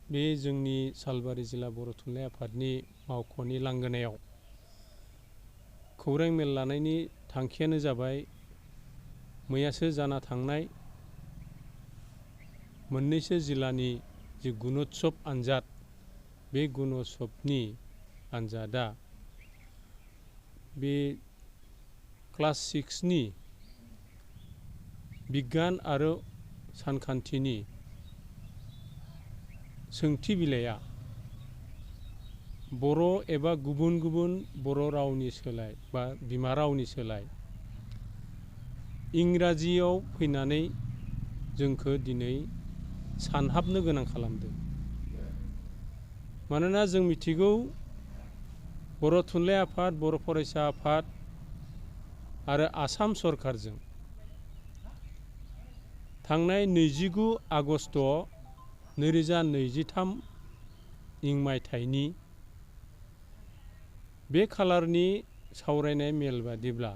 बे जोंनि सालबारि जिल्ला बर' थुनलाइ आफादनि मावख'नि लांगोनायाव खौरां मेल लानायनि थांखियानो जाबाय मैयासो जाना थांनाय मोननैसो जिल्लानि जि गुणोत्सव आनजाद बे गुणोत्सवनि आनजादा बे क्लास 6 नि बिगियान आरो सानखान्थिनि सोंथि बिलाइया बर' एबा गुबुन गुबुन बर' रावनि सोलाय बा बिमा रावनि सोलाय इंराजियाव फैनानै जोंखौ दिनै सानहाबनो गोनां खालामदों। मानोना जों मिथिगौ बर' थुनलाइ आफाद, बर' फरायसा आफाद आरो आसाम सरकारजों थांनाय 29 आगस्ट 2023 इं मायथाइनि बे खालारनि सावरायनाय मेल बादिब्ला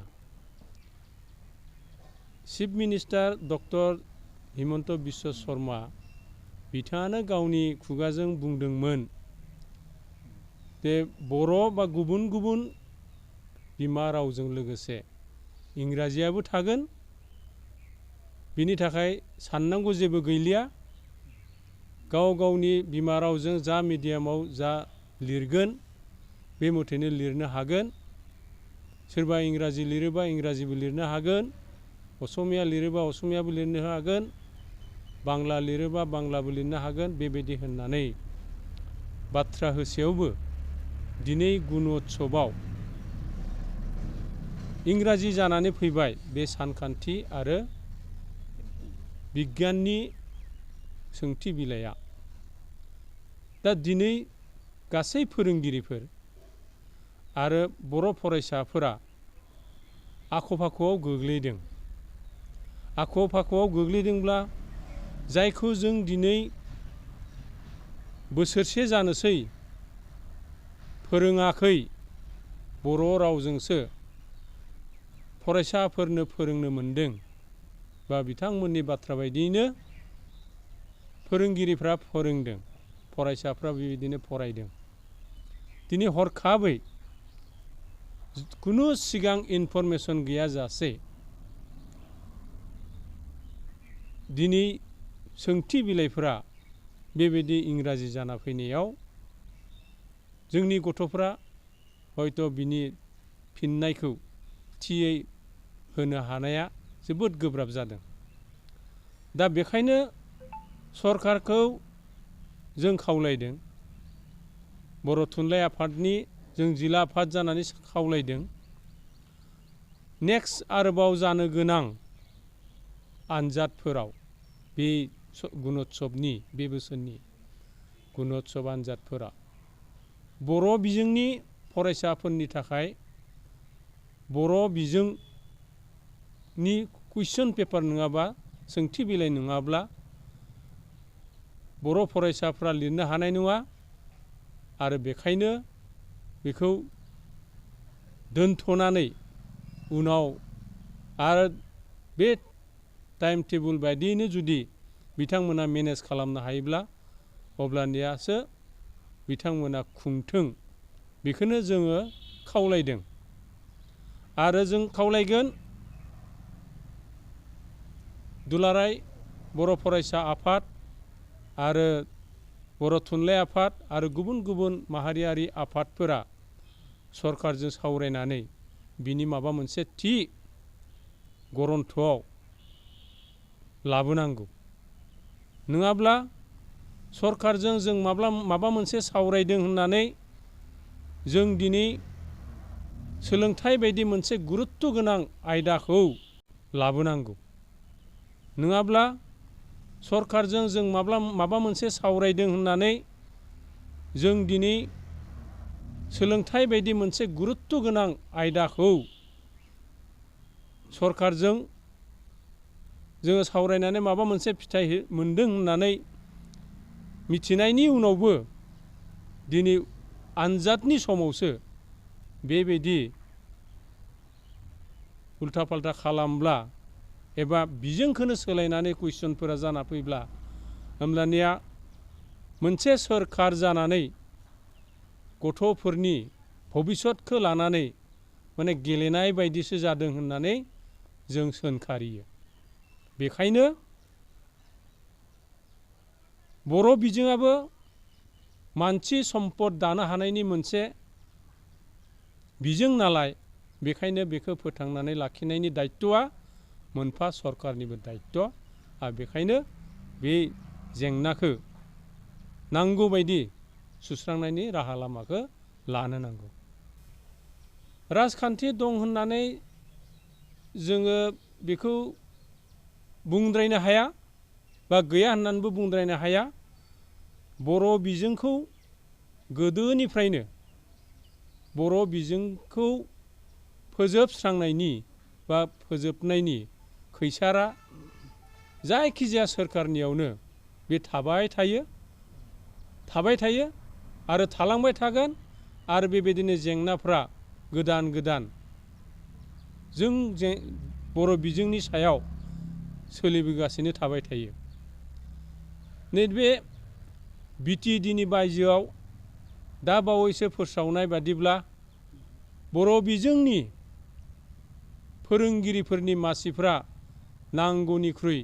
chief minister doctor Himanta Biswa Sharma बिथाङानो गावनि खुगाजों बुंदोंमोन जे बर' बा गुबुन गुबुन बिमा रावजों लोगोसे इंराजियाबो थागोन। बिनि थाखाय साननांगौ जेबो गैलिया। गाव गावनि बिमा रावजों जा मिडियामाव जा लिरगोन बे मथेनो लिरनो हागोन। सोरबा इंराजि लिरोबा इंराजिबो लिरनो हागोन, असमिया लिरोबा असमियाबो लिरनो हागोन, बांला लिरोबा बांलाबो लिरनो हागोन। बेबायदि होननानै बाथ्रा होसेयावबो दिनै गुणोत्सवआव इंराजि जानानै फैबाय बे सानखान्थि आरो बिगियाननि सोंथि बिलाइया। दा दिनै गासै फोरोंगिरिफोर आरो बर' फरायसाफोरा आख' फाख'आव गोग्लैदों। आख' फाख'आव गोग्लैदोंब्ला जायखौ जों दिनै बोसोरसे जानोसै फोरोङाखै, बर' रावजोंसो फरायसाफोरनो फोरोंनो मोनदों बा बिथांमोननि बाथ्रा बायदियैनो फोरोंगिरिफ्रा फोरोंदों, फरायसाफ्रा बेबायदिनो फरायदों। दिनै हरखाबै खुनु सिगां इनफरमेसन गैयाजासे दिनै सोंथि बिलाइफोरा बेबायदि इंराजि जाना फैनायाव जोंनि गथ'फ्रा हयथ' बिनि फिननायखौ थियै होनो हानाया जोबोद गोब्राब जादों। दा बेखायनो सरकारखौ जों खावलायदों, बर' थुनलाइ आफादनि जों जिल्ला आफाद जानानै खावलायदों, नेक्स्ट आरोबाव जानो गोनां आनजादफोराव बे गुणोत्सवनि बे बोसोरनि गुणोत्सव आनजादफोरा बर' बिजोंनि फरायसाफोरनि थाखाय बर' बिजोंनि कुइसन पेपार नङाबा सोंथि बिलाइ नङाब्ला बर' फरायसाफ्रा लिरनो हानाय नङा। आरो बेखायनो बेखौ दोनथ'नानै उनाव आरो बे टाइम टेबोल बायदियैनो जुदि बिथांमोना मेनेज खालामनो हायोब्ला अब्लानियासो बिथांमोना खुंथों, बेखौनो जोङो खावलायदों। आरो जों खावलायगोन दुलाराय बर' फरायसा आफाद आरो बर' थुनलाइ आफाद आरो गुबुन गुबुन माहारियारि आफादफोरा सरकारजों सावरायनानै बिनि माबा मोनसे थि गरन्थ'आव लाबोनांगौ। नङाब्ला सरकारजों जों माबा मोनसे सावरायदों होननानै जों दिनै सोलोंथाइ बायदि मोनसे गुरुत्त गोनां आयदाखौ लाबोनांगौ। नङाब्ला सरकारजों जों माबा मोनसे सावरायदों होननानै जों दिनै सोलोंथाइ बायदि मोनसे गुरुत्त गोनां आयदाखौ सरकारजों जोङो सावरायनानै माबा मोनसे फिथाइ मोनदों होननानै मिथिनायनि उनावबो दिनै आनजादनि समावसो बेबायदि उल्था फाल्था खालामब्ला एबा बिजोंखौनो सोलायनानै कुइसनफोरा जाना फैब्ला होमब्लानिया मोनसे सोरखार जानानै गथ'फोरनि भबिष्यतखौ लानानै माने गेलेनाय बायदिसो जादों होननानै जों सोंखारियो। बेखायनो बर' बिजोङाबो मानसि सम्पद दानो हानायनि मोनसे बिजों नालाय, बेखायनो बेखौ फोथांनानै लाखिनायनि दायित्वआ मोनफा सरकारनिबो दायित्व। आरो बेखायनो बे जेंनाखौ नांगौ बायदि सुस्रांनायनि राहा लामाखौ लानो नांगौ। राजखान्थि दं होननानै जोङो बेखौ बुंद्रायनो हाया बा गैया होननानैबो बुंद्रायनो हाया। बर' बिजोंखौ गोदोनिफ्रायनो बर' बिजोंखौ फोजोबस्रांनायनि बा फोजोबनायनि खैसारा जायखिजाया सोरखारनियावनो बे थाबाय थायो आरो थालांबाय थागोन। आरो बेबायदिनो जेंनाफ्रा गोदान गोदान जों बर' बिजोंनि सायाव सोलिबोगासिनो थाबाय थायो। नैबे बिटिएडिनि बायजोआव दा बावैसो फोसावनाय बादिब्ला बर' बिजोंनि फोरोंगिरिफोरनि मासिफ्रा नांगौनिख्रुइ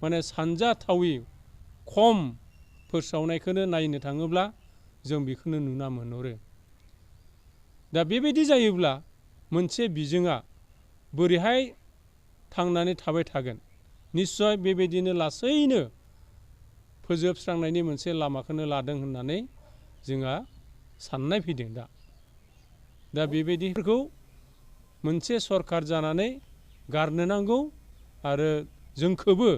माने सानजाथावि खम फोसावनायखौनो नायनो थाङोब्ला जों बेखौनो नुना मोनहरो। दा बेबायदि जायोब्ला मोनसे बिजोङा बोरैहाय थांनानै थाबाय थागोन? निस्सय बेबायदिनो लासैनो फोजोबस्रांनायनि मोनसे लामाखौनो लादों होननानै जोंहा साननाय फैदों। दा बेबायदिफोरखौ मोनसे सरखार जानानै गारनो नांगौ आरो जोंखौबो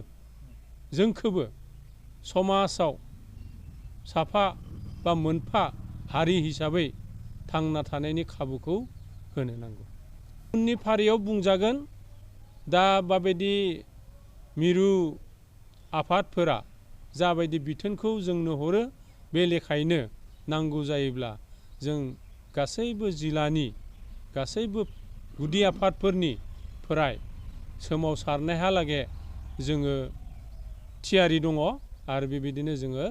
समाजाव साफा बा मोनफा हारि हिसाबै थांना थानायनि खाबुखौ होनो नांगौ। उननि फारियाव बुंजागोन दा माबायदि मिरु आफादफोरा जाबायदि बिथोनखौ जोंनो हरो, बे लेखायैनो नांगौ जायोब्ला जों गासैबो जिल्लानि गासैबो गुदि आफादफोरनिफ्राय सोमावसारनायहालागै जोङो थियारि दङ। आरो बेबायदिनो जोङो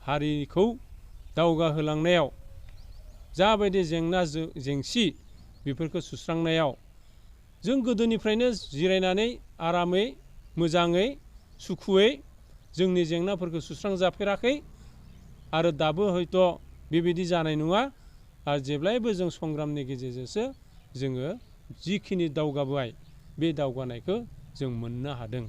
हारिखौ दावगाहोलांनायाव जाबायदि जेंना जेंसि बेफोरखौ सुस्रांनायाव जों गोदोनिफ्रायनो जिरायनानै आरामै मोजाङै सुखुयै जोंनि जेंनाफोरखौ सुस्रांजाफेराखै आरो दाबो हयथ' बेबायदि जानाय नङा। आरो जेब्लायबो जों संग्रामनि गेजेरजोंसो जोङो जिखिनि दावगाबाय बे दावगानायखौ जों मोननो हादों।